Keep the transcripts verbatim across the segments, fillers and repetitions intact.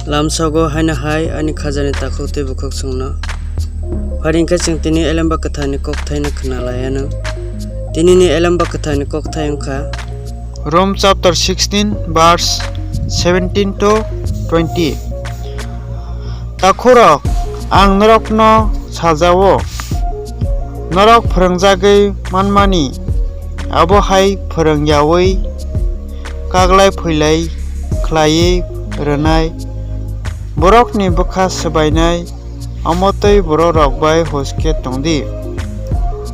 Lamsogo haino hai ani khajani takhuk tei bukhuk chwngno. Phai hwnkhe chwng tini Elemba Kwtharni kokthaino khna lai anw. Tinini Elemba Kwtharni kokthai wngkha Rom chapter sixteen verse seventeen to twenty. Takhurok, ang norokno sajao, norok phwrwngjagwi manmani, abo hai phwrwng yaui kaglai phuilai khlaiwi rwnai, borokni bwkha swbainai, omo twi bororok bai hus khe tong di.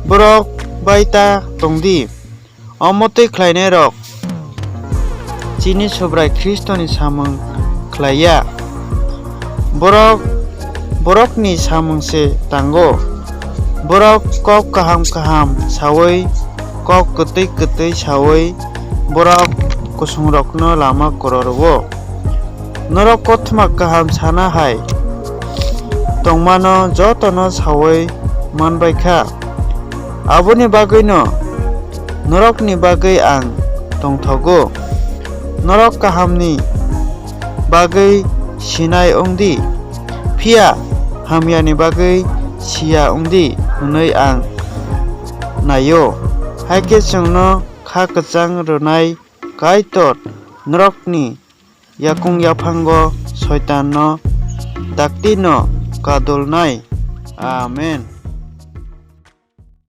Borok bai ta tong di. Omo twi khlainairok chini Subrai Khristoni samung khlai ya. Borok borokni samung se tango. Borok kok kaham kaham saui, kok kwtwi kwtwi saui borok kusungrokno lama kwrwrwo. Norok kothoma kaham sana hai tongmano jotono saui man bai kha. Aboni bagwino norokni bagwi ang tongthogo. Norok kahamni bagwi sinai wng di, phiya hamyani bagwi siya wng di hwnwi ang nai-o. Hai khe chwngno kha kwchang rwnai Kaitor norokni yakung yaphango Soitanno dakti'-no kadulnai. Amen.